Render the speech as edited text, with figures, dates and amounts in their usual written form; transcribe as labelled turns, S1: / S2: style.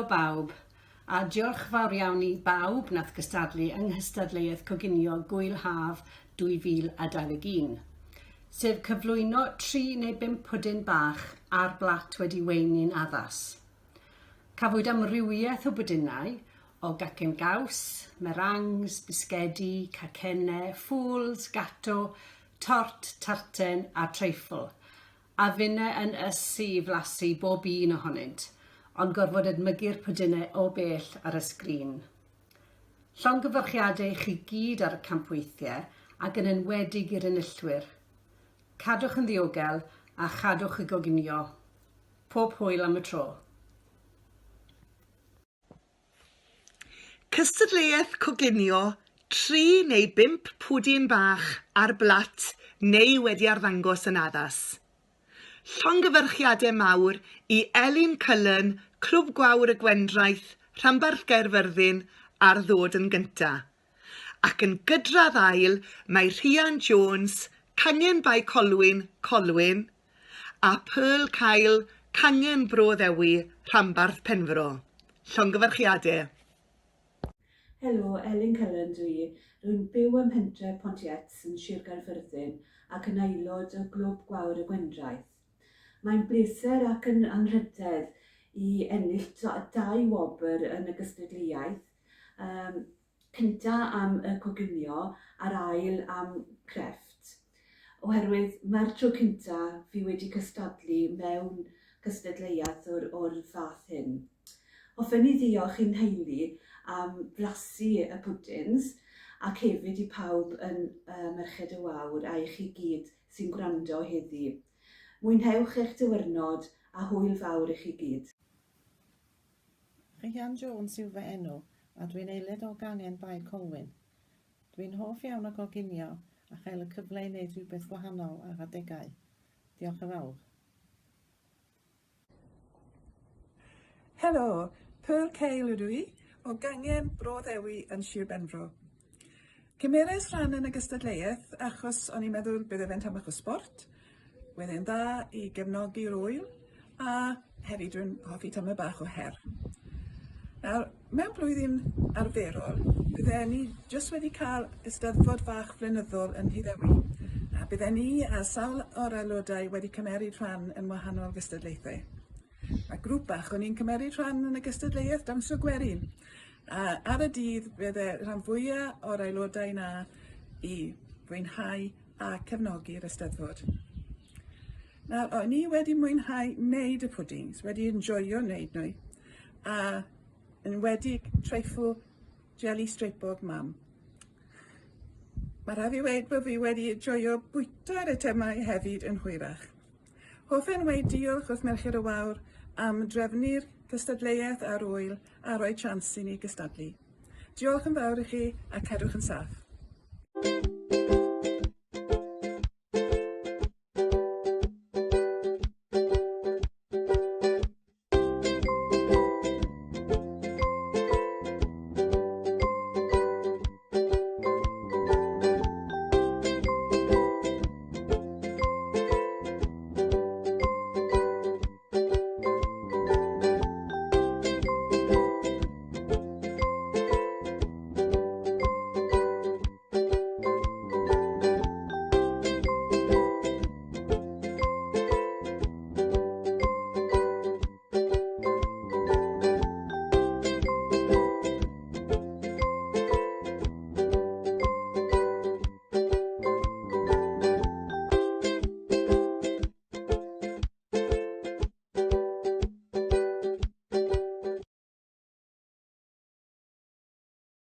S1: Helo bawb, a diolch fawr iawn i bawb nath gystadlu yng nghystadleuaeth coginio Gŵyl Haf 2021, sef cyflwyno tri neu bump pwdin bach ar blat wedi weini'n addas. Cafwyd amrywiaeth o bwdinau, o gacen gaws, meringues, bisgedi, cacennau, ffŵls, gato, tort, tarten a treiffl, A finne yn ysu i flasu bob un ohonynt, ond gorfod edmygu'r pwdinau o bell ar y sgrin. Llongyfarchiadau i chi gyd ar y campweithiau, ac yn enwedig i'r enillwyr. Cadwch yn ddiogel, a chadwch y goginio. Pob hwyl am y tro.
S2: Cystadleuaeth coginio, tri neu bump pwdin bach ar blat neu wedi arddangos yn addas. Llongyfarchiadau mawr i Elin Cullen, Clwb Gwawr y Gwendraeth, Rhanbarth Gaerfyrddin, ar ddod yn gynta'. Ac yn gydradd ail mae Rhian Jones, Cangen Bae Colwyn, Colwyn, a Pearl Kyle, Cangen Bro Ddewi, Rhanbarth Penfro. Llongyfarchiade.
S3: Helo, Elin Cullen dw i. Rwy'n byw ym mhentref Pontiets yn Sir Gaerfyrddin ac yn aelod o Glwb Gwawr y Gwendraeth. Mae'n bleser ac yn anrhydedd i ennill dau wobr yn y gystadleuaeth. Yym, cynta am y coginio a'r ail am crefft, oherwydd mae'r tro cynta fi wedi cystadlu mewn cystadleuaeth o'r, o'r fath hyn. Hoffen i ddiolch i'n nheulu am flasu y pwdins ac hefyd i pawb yn uh, Merched y Wawr a i chi gyd sy'n gwrando heddi. Mwynhewch eich diwrnod a hwyl fawr i chi gyd.
S4: Rhian Jones yw fy enw a dwi'n aelod o gangen Bae Colwyn. Dwi'n hoff iawn o goginio a chael y cyfle i wneud rhywbeth gwahanol ar adegau. Diolch yn fawr.
S5: Helo, Pearl Cale ydw i, o gangen Bro Ddewi yn Sir Benfro. Cymerais rhan yn y gystadleuaeth achos o'n i'n meddwl bydde fe'n tamed bach o sbort, wedd e'n dda i gefnogi'r ŵyl, a hefyd dwi'n hoffi tamed bach o her. Nawr, mewn blwyddyn arferol, bydden ni jyst wedi cael Eisteddfod fach flynyddol yn Nhyddewi, a bydden ni a sawl o'r aelodau wedi cymeryd rhan yn wahanol gystadlaethau. A grŵp bach o'n i'n cymeryd rhan yn y gystadleuaeth dawnsio gwerin, A ar y dydd bydde rhan fwya o'r aelodau 'na i fwynhau a cefnogi'r Eisteddfod. Nawr, o'n i wedi mwynhau wneud y pwdins, wedi enjoio wneud nhw, a yn enwedig treiffl jeli streipog mam. Mae rhaid fi weud bod fi wedi enjoio bwyta'r eitemau hefyd yn hwyrach. Hoffen weud diolch wrth Merched y Wawr am drefnu'r cystadleuaeth a'r ŵyl a rhoi chance i ni gystadlu. Diolch yn fawr i chi a cadwch yn saff.